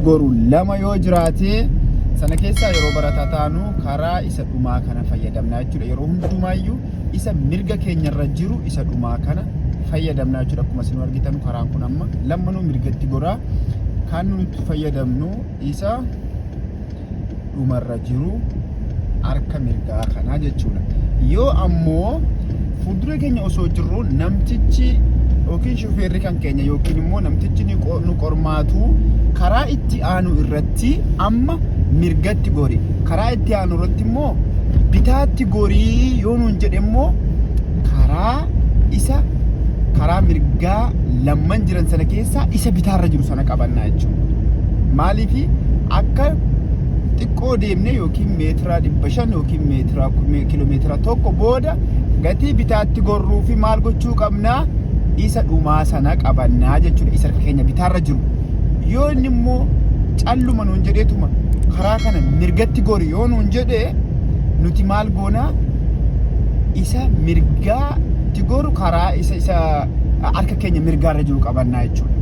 goru lama yoo jiraate, sana keessaa yeroo barataa taanu karaa isa dhumaa kana fayyadamna jechuudha. Yeroo hundumaayyuu isa mirga keenyarra jiru isa dhumaa kana fayyadamna jechuudha. Akkuma isin argitan, karaan kun amma lammanuu mirgatti goraa. Kan nuti fayyadamnu isa dhumarra jiru, harka mirgaa kanaa jechuudha. Yoo ammoo fuuldura keenya osoo jirru namtichi yookiin shufeerri kan keenya yookiin immoo namtichi nu qormaatu karaa itti aanu irratti amma mirgatti gori, karaa itti aanu irratti immoo bitaatti gorii yoo nuun jedhe immoo, karaa isa karaa mirgaa lamman jiran sana keessaa isa bitaarra jiru sana qabannaa jechuudha. Maaliifi, akka xiqqoo deemne yookiin meetira 500 yookiin meetira kiiloomeetira 1 booda gatii bitaatti gorruu fi maal gochuu qabnaa? Isa dhumaa sana qabannaa jechuudha, isa harka keenya bitaarra jiru. Yoo inni immoo calluma nuun jedheetuma karaa kana mirgatti gori yoo nuun jedhe, nuti maal goonaa? Isa mirgaatti goru, karaa isa harka keenya mirgaarra jiru qabannaa jechuudha.